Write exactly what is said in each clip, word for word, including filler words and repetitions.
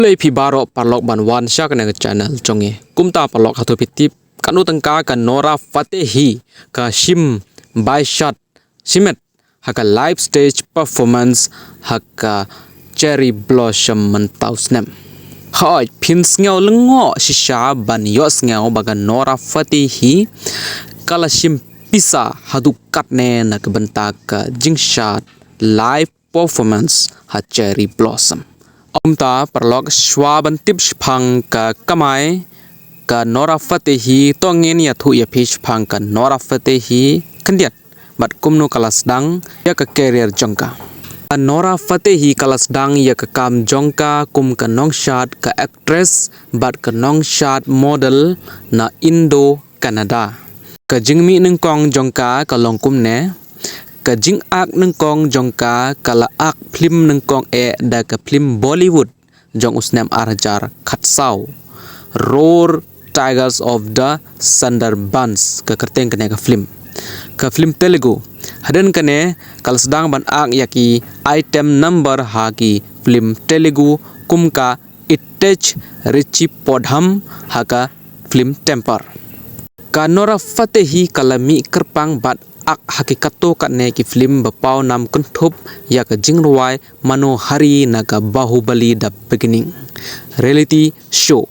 Khublei phi baroh paralok ban wan sha kane ka channel jong ngi. Kumta paralok, hato phi tip katno tyngka ka Nora Fatehi ka shim bai shad shimet ha ka live stage performance ha ka Cherry Blossom mynta u snem? Hooid, phin sngew lyngngoh shisha ban ïohsngew ba ka Nora Fatehi ka la shim pisa haduh katne na ka bynta ka jingshad live performance ha Cherry Blossom. Kumta paralok, shuwa ban tip shaphang ka kamai ka Nora Fatehi, to ngin ïathuh ïa phi shaphang ka Nora Fatehi khyndiat bad kumno ka la sdang ïa ka career jong ka. Ka Nora Fatehi ka la sdang ïa ka kam jong ka kum ka nongshad, ka actress bad ka nongshad model na Indo Kannada. Ka jingmih nyngkong jong ka ka long kumne: ka jingak nyngkong jong ka ka la ak phlim nyngkong eh da ka phlim Bollywood jong u snem ar hajar khatsaw, Roar Tigers of the Sundarbans, ka kyrteng kane ka phlim. Ka phlim Telugu. Hadien kane ka la sdang ban ak ïa ki item number ha ki phlim Telugu kum ka Ittech Richi Podham ha ka phlim Temper. Ka Nora Fatehi ka la mih kyrpang bad ak ha ki katto katne ki phlim ba paw nam kynthup ïa ka jingrwai Manohari na ka Bahubali The Beginning reality show.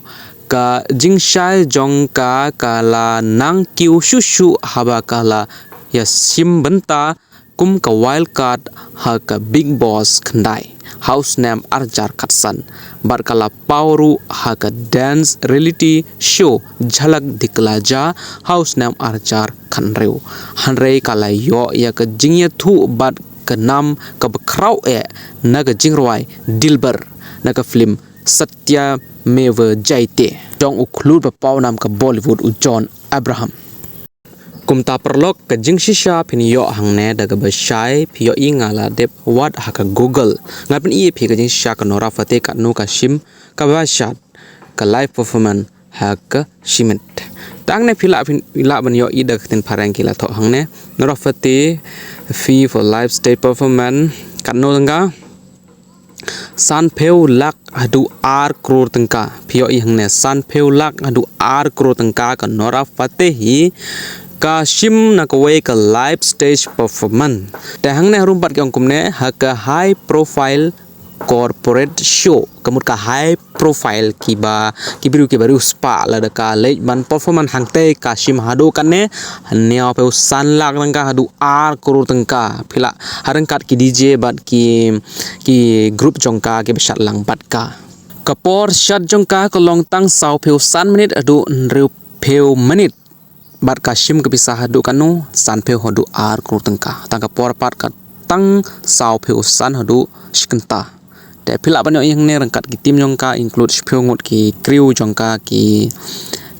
Ka jingshai jong ka ka la nang kiew shuh shuh haba ka la ïa shim bynta kum ka wild card ha ka Bigg Boss khyndai ha u snem ar hajar khatsan, bad ka la paw ruh ha ka dance reality show Jhalak Dikhla Ja ha u snem ar hajar khathynriew. Hynrei ka la ïoh ïa ka jingïathuh bad ka nam kaba khraw eh na ka jingrwai Dilbar na ka phlim Satyameva Jayate jong u khluid ba paw nam ka Bollywood, u John Abraham. Kumta paralok, ka jingshisha phin ïoh hangne da kaba shai phi ïohi nga la dep wad ha ka Google. Ngan pyni ïa phi ka jingshisha ka Nora Fatehi katno ka shim ka bai shad ka live performance ha ka shimet. Te hangne phi lah, phi lah ban ïohi da ka ktien phareng ki la thoh hangne: Nora Fatehi fee for live stage performance katno tyngka? Sanphew lak haduh ar klur tyngka. Phi ïohi hangne, sanphew lak haduh ar klur tyngka ka Nora Fatehi ka shim na kawei ka live stage performance. Te hangne harum pat ki ong kumne: ha ka high profile corporate show, ka mut ka high profile, kiba, ki briew kiba riewspah, lada ka leit ban performance hangtei ka shim haduh katne, hynñiewphew san lak tyngka haduh ar klur tyngka. Phi lah, ha ryngkat ki D J bad ki, ki group jong ka kiba shad lang bad ka. Ka por shad jong ka ka long tang sawphew san minit haduh hynriewphew minit. Bad ka shim ka pisa haduh katno? Sanphew haduh ar klur tyngka. Tang ka por pat ka tang sawphew san haduh shi kynta. Te phi lah ban ïohi hangne ryngkat ki team jong ka, include shiphew ngut ki crew jong ka, ki,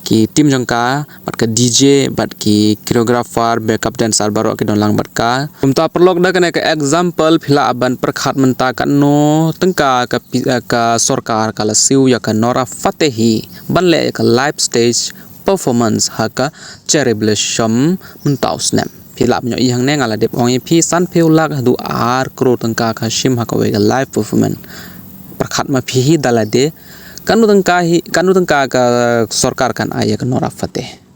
ki team jong ka, bad ka D J, bad ki choreographer, backup dancer baroh ki don lang bad ka. Kumta paralok, da kane ka example phi lah ban pyrkhat mynta katno tyngka ka pi-, eh, ka sorkar ka la siew ïa ka Nora Fatehi ban leh ïa ka live stage performance ha ka Cherry Blossom mynta u snem. Phi lah ban ïohi hangne, nga la dep ong ïa phi, sanphew lak haduh ar klur tyngka ka shim ha kawei ka live performance. Pyrkhat ma phi hi da lade, katno tyngka hi, katno tyngka ka sorkar kan ai ïa ka Nora Fatehi.